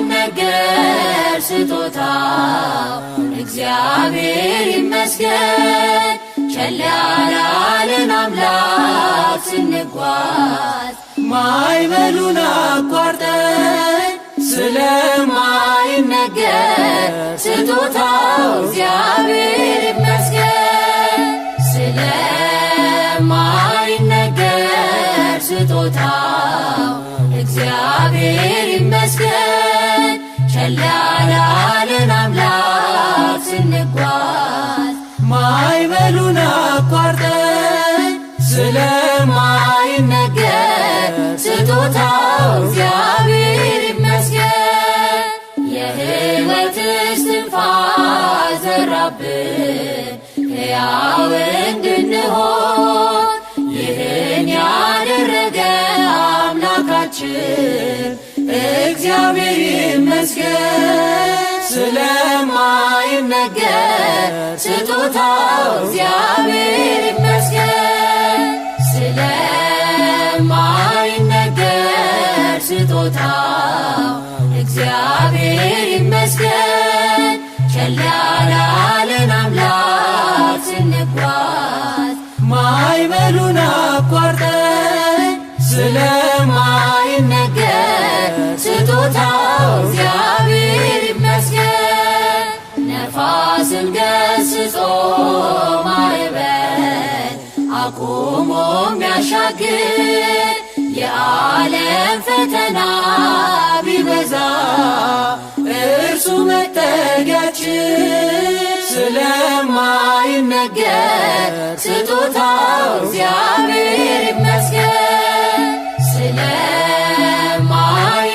ስለማይነገር ስጦታው እግዚአብሔር ይመስገን። ቸል ያላለን አምላክ ስንጓዝ ማዕበሉን አቋርጠን ስለማይነገር ስጦታው እግዚአብሔር ይመስገን። ስለማይነገር ስጦታው እግዚአብሔር ይመስገን። ቸል ያላለን አምላክ ስንጓዝ ማዕበሉን አቋርጠን ስለማይነገር ስጦታው እግዚአብሔር ይመስገን። የሕይወት እስትንፋስ ዘራብን ሕያው እንድንሆን ይህን ያደረገ አምላካችን እግዚአብሔር ይመስገን። ስለማይነገር ስጦታው እግዚአብሔር ይመስገን። ስለማይነገር ስጦታው እግዚአብሔር ይመስገን። ቸል ያላለን አምላክ ስንጓዝ ማዕበሉን አቋርጠን ስለማይነገር ስጦታው እግዚአብሔር ይመስገን። ነፋስን ገስጾ ማዕበል አቁሞ የሚያሻግር የዓለም ፈተና ቢበዛ እርሱ መጠጊያችን ስለማይነገር ስጦታው እግዚአብሔር ይመስገን።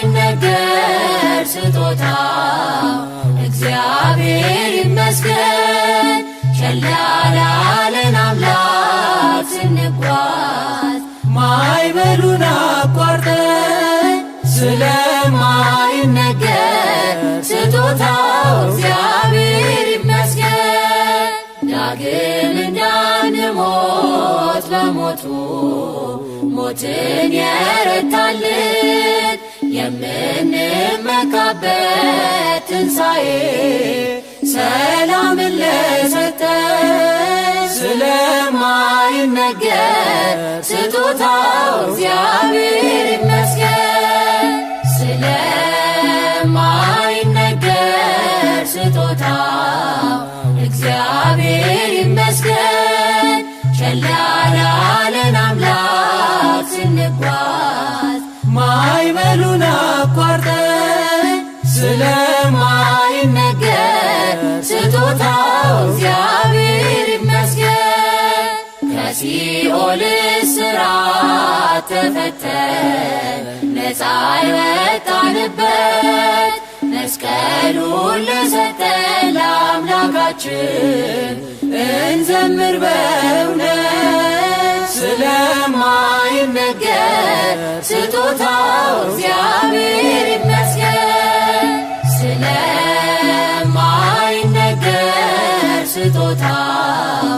ስለማይነገር ስጦታው እግዚአብሔር ይመስገን። ቸል ያላለን አምላክ ስንጓዝ ማዕበሉን አቋርጠን ስለማይነገር ስጦታው እግዚአብሔር ይመስገን። ዳግም እንዳንሞት በሞቱ ሞትን የረታልን የምንመካበት ትንሣኤ ሰላምን ለሰጠን ስለማይነገር ስጦታው እግዚአብሔር ይመስገን። ስለማይነገር ስጦታው እግዚአብሔር ይመስገን። ቸል ያላለን አምላክ ስንጓዝ ማዕበሉን አቋርጠን ስለማይነገር ስጦታው እግዚአብሔር ይመስገን። ከሲኦል እስራት ተፈተን ነፃ የወጣንበት መስቀሉን ለሰጠን ለአምላካችን እንዘምር በእውነት ስለማይነገር ስጦታው እግዚአብሔር ይመስገን። ስለማይነገር ስጦታው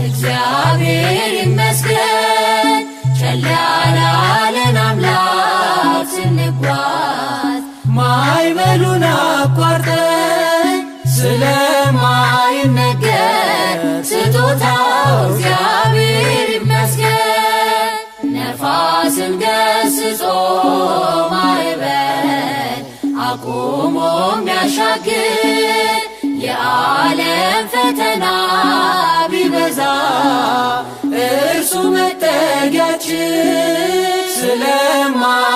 እግዚአብሔር ይመስገን። ቸል ያላለን አምላክ ስንጓዝ ማዕበሉን አቋርጠን ስለማይነገር ስጦታው እግዚአብሔር ይመስገን። ነፋስን ገስጾ ማዕበል አቁሞ የሚያሻግር የዓለም ፈተና ቢበዛ እርሱ መጠጊያችን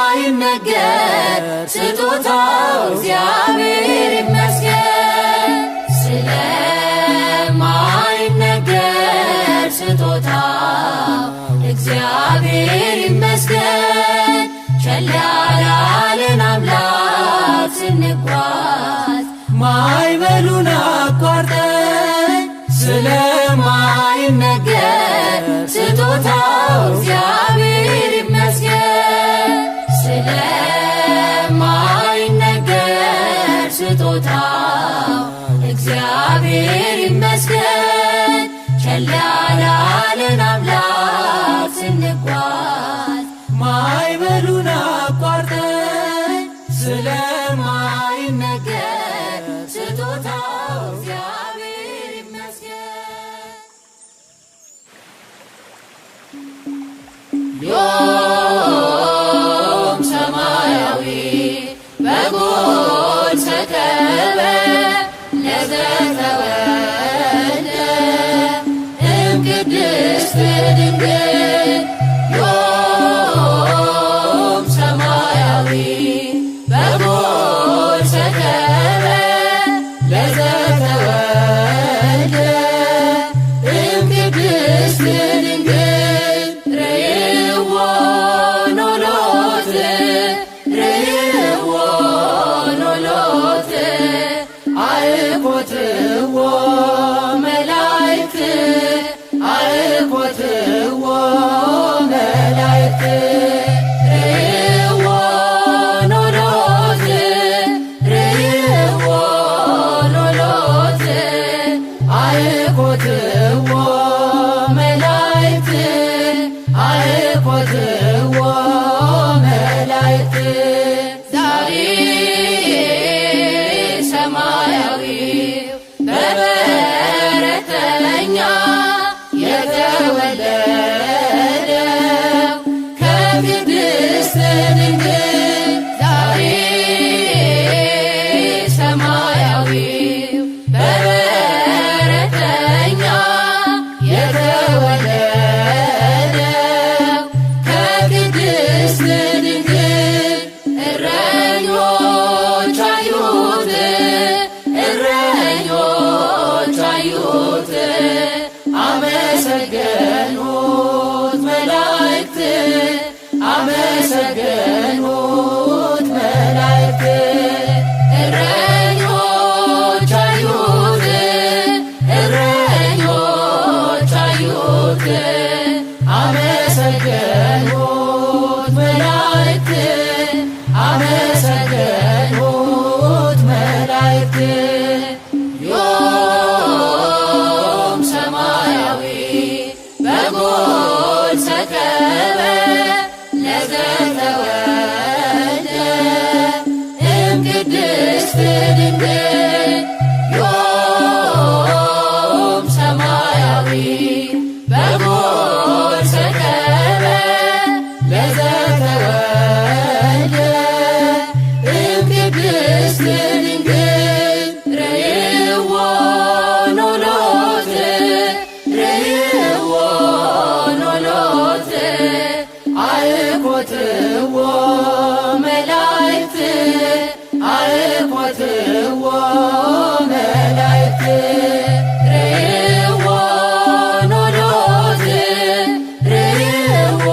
ስለማይነገር ስጦታው እግዚአብሔር ይመስገን። ስለማይነገር ስጦታው እግዚአብሔር ይመስገን። ቸል ያላለን አምላክ ስንጓዝ ማዕበሉን አቋርጠን ስለማይነገር ስጦታው እግዚአብሔር ይመስገን። ስለማይነገር ስጦታው እግዚአብሔር ይመስገን። ቸል ያላለን አምላክ ስንጓዝ ማዕበሉን አቋርጠን ዛሬ ሰማያዊው በበረተኛ የተወለደው ከቅድስት ድንግል፣ ዛሬ ሰማያዊው በበረተኛ የተወለደው ከቅድስት ድንግል። እረኞች አዩት፣ እረኞች አዩት፣ አመሰገኑት መላእክት፣ አመሰገኑት መላእክት። እረኞች አዩት፣ እረኞች አዩት፣ አመሰገኑት መላእክት፣ አመሰገኑት መላእክት። ዮም ሰማያዊ በጎል ሰከበ ለዘተወልደ እምቅድስት ድንግል። ዮም ሰማያዊ በጎል ሰከበ ለዘተወልደ እምቅድስት ድንግል። ርእይዎ ኖሎት፣ ርእይዎ ኖሎት፣ አእኮትዎ መላእክት፣ አእኮትዎ መላእክት። ርእይዎ ኖሎት፣ ርእይዎ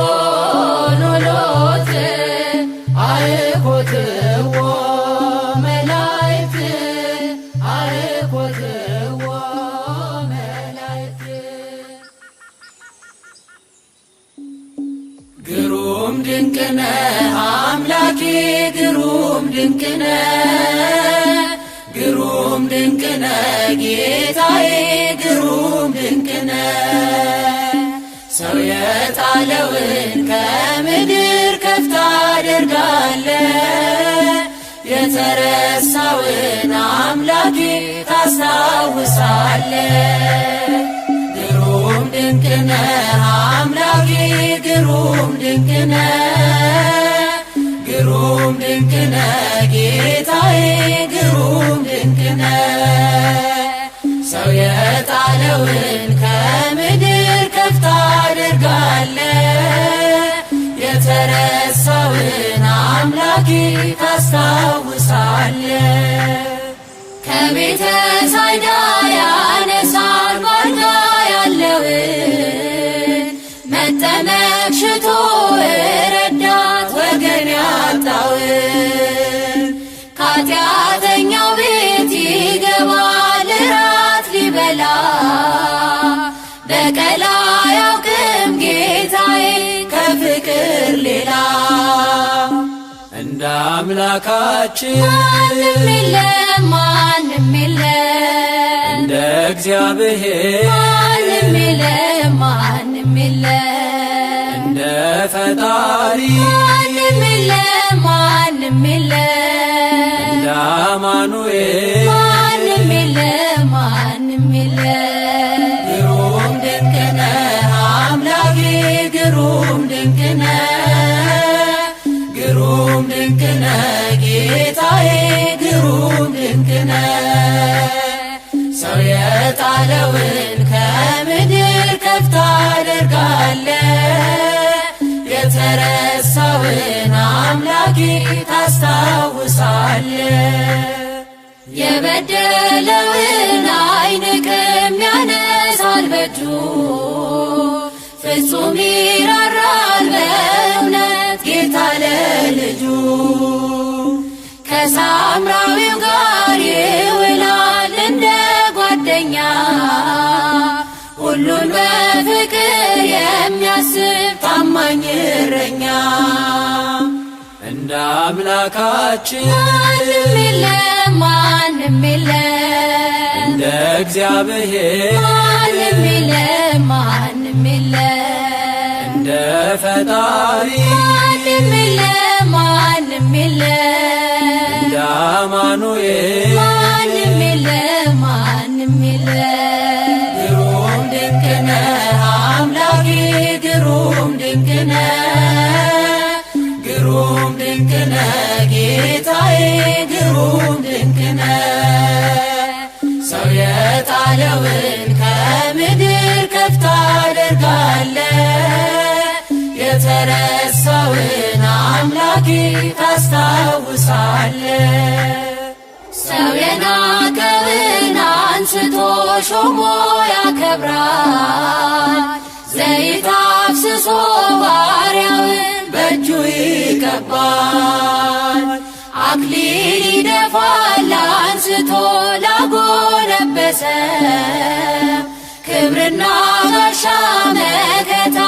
ኖሎት፣ አእኮትዎ መላእክት፣ አእኮትዎ መላእክት። ግሩም ድንቅነ አምላኬ፣ ግሩም ድንቅነ፣ ግሩም ድንቅነ ጌታዬ፣ ግሩም ድንቅነ። ሰው የጣለውን ከምድር ከፍ ታደርጋለ፣ የተረሳውን አምላኬ ታስታውሳለ። ግሩም ድንቅነ አምላኬ፣ ግሩም ድንቅነ፣ ግሩም ድንቅነ ጌታዬ፣ ግሩም ድንቅነ። ሰው የጣለውን ከምድር ከፍ ታደርጋለ፣ የተረሳውን አምላኬ ታስታውሳለ። ከቤተ ሳይዳ ያነሳል ባልጋ ያለውን፣ መጠመቅ ሽቶ ረዳት ወገን ያጣውን። ከኃጢአተኛው ቤት ይገባል እራት ሊበላ፣ በቀላ አያውቅም ጌታዬ ከፍቅር ሌላ። እንደ አምላካችን ማንም የለም፣ ማንም የለም። እንደ እግዚአብሔር ማንም የለም፣ ማንም የለም። እንደ ፈጣሪ ማንም የለም፣ ማንም የለም። እንደ አማኑኤል ማንም የለም፣ ማንም የለም። ግሩም ድንቅነ አምላኬ፣ ግሩም ድንቅነ፣ ግሩም ድንቅነ ጌታዬ፣ ግሩም ድንቅነ። ሰው የጣለውን ከምድር ከፍ ታደርጋለ፣ የተረሳውን አምላኬ ታስታውሳለ። የበደለውን አይንቅም ያነሳል በእጁ፣ ፍጹም ይራራል በእውነት ጌታ ለልጁ። ከሳምራዊው ጋር ይውላል እንደ ጓደኛ፣ ሁሉን በፍቅር የሚያስብ ታማኝ እረኛ። እንደ አምላካችን ማንም የለም፣ ማንም የለም። እንደ እግዚአብሔር ማንም የለም፣ ማንም የለም። እንደ ፈጣሪ ማንም የለም፣ ማንም አማኑኤል ማንም የለም ማንም የለም። ግሩም ድንቅ ነህ አምላኬ ግሩም ድንቅ ነህ ግሩም ድንቅ ነህ ጌታዬ ግሩም ድንቅ ነህ። ሰው የጣለውን ከምድር ከፍ ታደርጋለህ የተረሳውን አምላኬ ታስታውሳለህ። ሰው የናቀውን አንስቶ ሾሞ ያከብራል። ዘይት አፍስሶ ባሪያውን በእጁ ይቀባል። አክሊል ይደፋል አንስቶ ላጎነበሰ ክብርና ጋሻ መከታ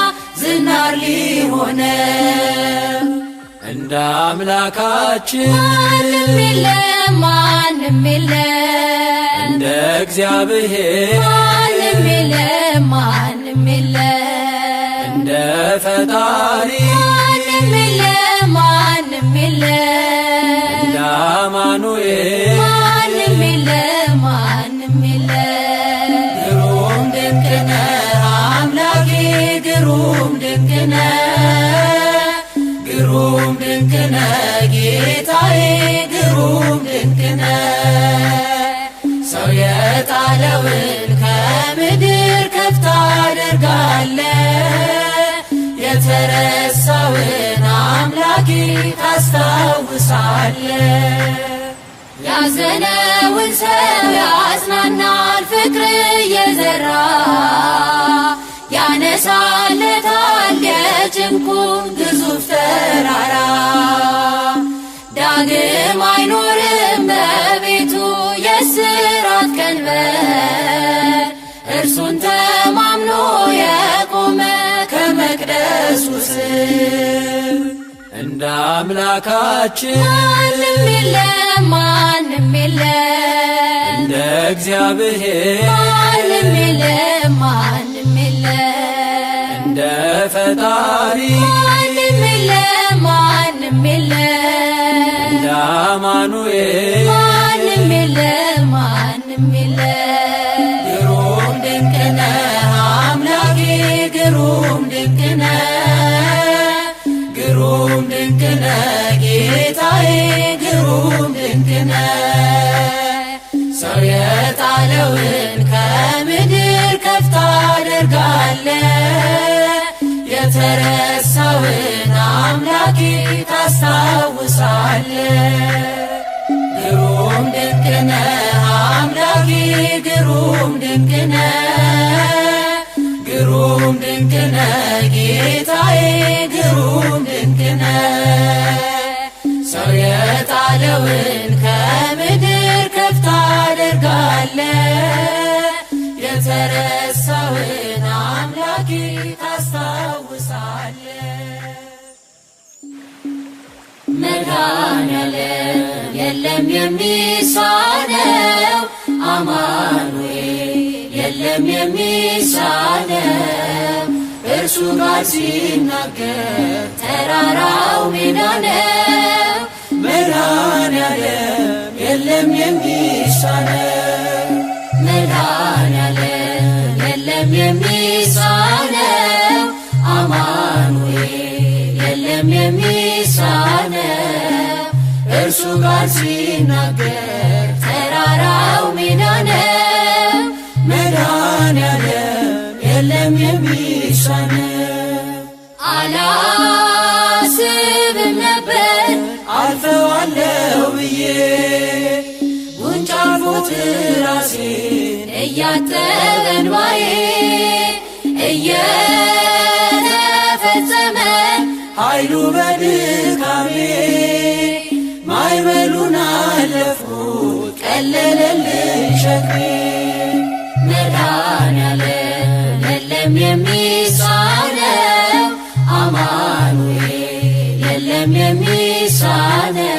ዝናር ሊሆነ እንደ አምላካችን ማንም የለም ማንም የለም እንደ እግዚአብሔር ማንም የለም ማንም የለም እንደ ፈጣሪ ማንም የለም ማንም የለም እንደ አማኑኤል ማንም የለም ማንም የለም። ግሩም ድንቅ ነህ አምላኬ ግሩም ድንቅ ነህ ግሩም ድንቅ ነህ ጌታዬ ግሩም ድንቅ ነህ። ሰው የጣለውን ከምድር ከፍ ታደርጋለህ የተረሳውን አምላኬ ታስታውሳለህ። ያዘነውን ሰው ያጽናናል ፍቅር እየዘራ ያነሳለታል የጭንቁን ግዙፍ ተራራ። ዳግም አይኖርም በቤቱ የስራት ቀንበር እርሱን ተማምኖ የቆመ ከመቅደሱ ስር እንደ አምላካችን ማንም የለም ማንም የለም እንደ እግዚአብሔር ማንም የለም ማንም የለም እንደ ፈጣሪ ማንም የለም ማንም የለም እንደ አማኑኤል ማንም የለም ማንም የለም። ግሩም ድንቅ ነህ አምላኬ ግሩም ድንቅ ነህ ግሩም ድንቅ ነህ ጌታዬ ግሩም ድንቅ ነህ። ሰው የጣለውን ከምድር ከፍ ታደርጋለህ የተረሳውን አምላኬ ታስታውሳለህ። ግሩም ድንቅ ነህ አምላኬ ግሩም ድንቅ ነህ ግሩም ድንቅ ነህ ጌታዬ ግሩም ድንቅ ነህ። ሰው የጣለውን ከምድር ከፍ ታደርጋለህ የተረሳውን አምላኬ ታስታውሳለህ። መድኃኔዓለም የለም የሚሳነው አማኑኤል የለም የሚሳነው እርሱ ጋር ሲናገር ተራራው ሜዳ ነው። መድኃኔዓለም የለም የሚሳነው መድኃኔዓለም የለም የሚሳነው አማኑኤል የለም የሚሳነው እርሱ ጋር ሲናገር ተራራው ሜዳ ነው። መድኃኔዓለም የለም የሚሳነው አላስብም ነበር አልፈዋለሁ ብዬ ጉንጭ አልፎት ራሴን እያጠበ እንባዬ እየተፈጸመ ኃይሉ በድካሜ ማዕበሉን አለፍኩት ቀለለልኝ ሸክሜ። መድኃኔዓለም የለም የሚሳነው አማኑኤል የለም የሚሳነው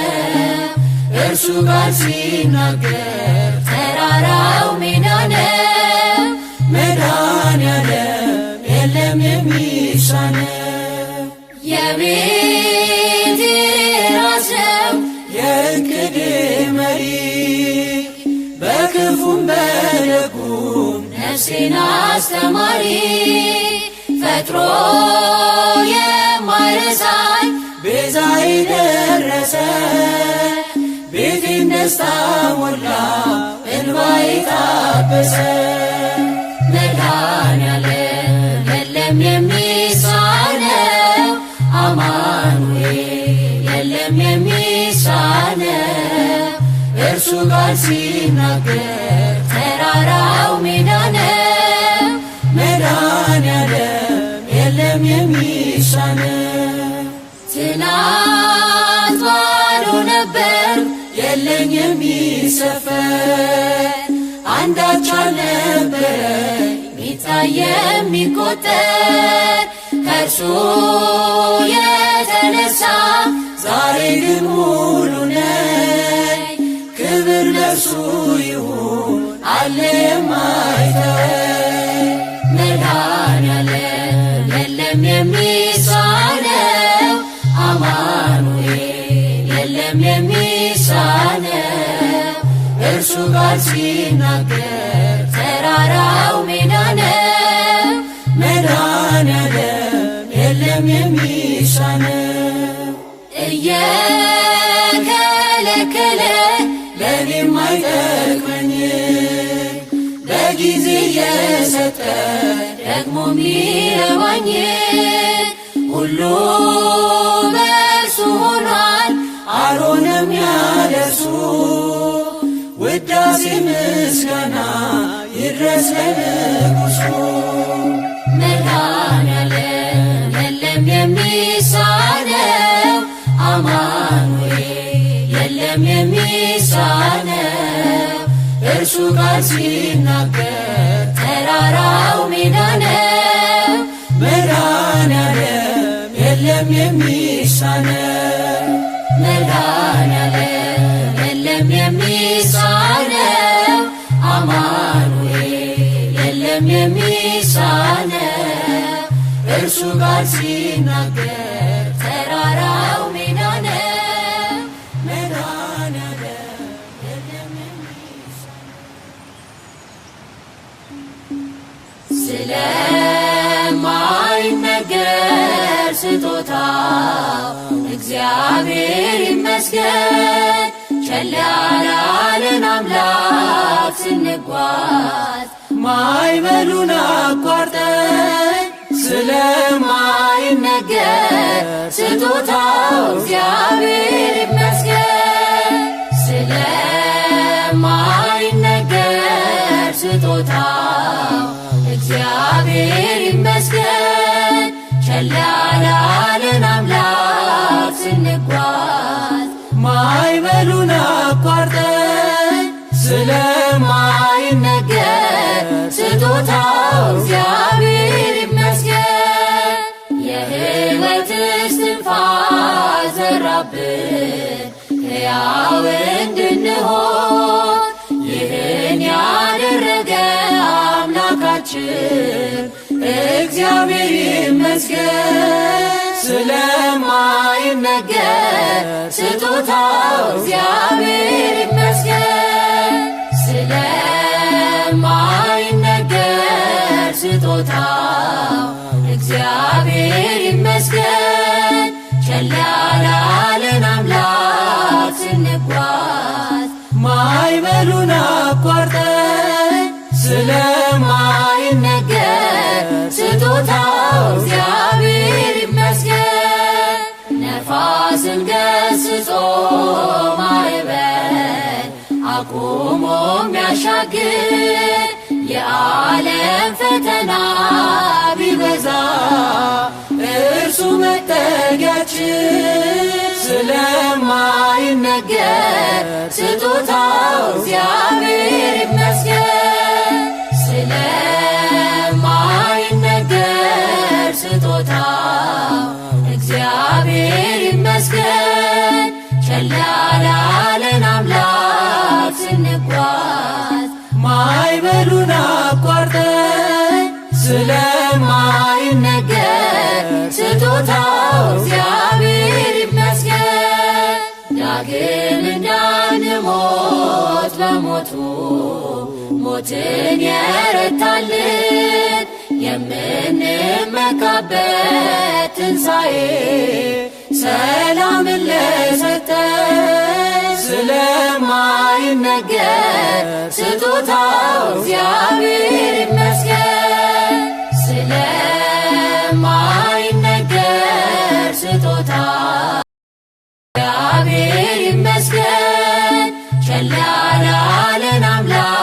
እርሱ ጋር ሲናገር ተራራው ሜዳ ነው። መድኃኔዓለም የለም የሚሳነው የቤቴ ራስ ነው የእቅዴ መሪ የነፍሴን አስተማሪ ፈጥሮ የማይረሳኝ ቤዛዬ ደረሰ ቤቴን ደስታ ሞላ እንባዬ ታበሰ። መድኃኔዓለም የለም የሚሳነው አማኑኤል የለም የሚሳነው እርሱ ቃል ሲናገር ተራራው ሜዳ ነው። መድኃኔዓለም የለም የሚሳነው ትናንት ባዶ ነበር የለኝ የሚሰፈር አንዳች አልነበረኝ ሚታይ የሚቆጠር ከእርሱ የተነሳ ዛሬ ግን ሙሉ ነኝ። ክብር ለእርሱ ይሁን አለ የማይተወኝ መድኃኔዓለም የለም የሚሳነው አማኑኤል የለም የሚሳነው እርሱ ቃል ሲናገር ተራራው ሜዳ ነው። መድኃኔዓለም የለም የሚሳነው እየከለከለ ለእኔም አይጠቅመኝ በጊዜ የሰጠ ደግሞ ሚረባኝ ሁሉ በእርሱ ሆኗል። አልሆነም ያለ እርሱ ውዳሴ ምስጋና ይድረስ ለንጉሡ። መድኃኔዓለም የለም የሚሳነው አማኑኤል የለም የሚሳነው እርሱ ቃል ሲናገር ተራራው ሜዳ ነው። መድኃኔዓለም የለም የሚሳነው መድኃኔዓለም የለም የሚሳነው አማኑኤል የለም የሚሳነው እርሱ ቃል ሲናገር ተራራው ሜዳ ነው። መድኃኔዓለም የለም የሚሳነው ስለማይነገር ስጦታው እግዚአብሔር ይመስገን። ቸል ያላለን አምላክ ስንጓዝ ማዕበሉን አቋርጠን ስለማይነገር ስጦታው እግዚአብሔር ይመስገን። ስለማይነገር ስጦታው እግዚአብሔር ይመስገን። ቸል ያላለን አምላክ ስንጓዝ ማዕበሉን አቋርጠን ስለማይነገር ስጦታው እግዚአብሔር ይመስገን። የሕይወት እስትንፋስ ዘራብን ሕያው እንድንሆን ይህን ያደረገ አምላካችን እግዚአብሔር ይመስገን። ስለማይነገር ስጦታው እግዚአብሔር ይመስገን። ስለማይነገር ስጦታው እግዚአብሔር ይመስገን። ቸል ያላለን አምላክ ስንጓዝ ማዕበሉን አቋርጠን ስለማይነገር ስጦታው እግዚአብሔር ይመስገን። ነፋስን ገስጾ ማዕበል አቁሞ የሚያሻግር የዓለም ፈተና ቢበዛ እርሱ መጠጊያችን ስለማይነገር ስጦታው እግዚአብሔር ይመስገን። ስለማይነገር ስጦታው እግዚአብሔር ይመስገን። ቸል ያላለን አምላክ ስንጓዝ ማዕበሉን አቋርጠን ስለማይነገር ስጦታው እግዚአብሔር ይመስገን። ዳግም እንዳንሞት በሞቱ ሞትን የረታልን የምንመካበት ትንሣኤ ሰላምን ለሰጠን ስለማይነገር ስጦታው እግዚአብሔር ይመስገን። ስለማይነገር ስጦታው እግዚአብሔር ይመስገን። ቸል ያላለን አምላክ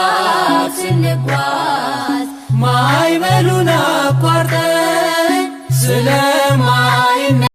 ስንጓዝ ማዕበሉን አቋርጠን ስለማይነገር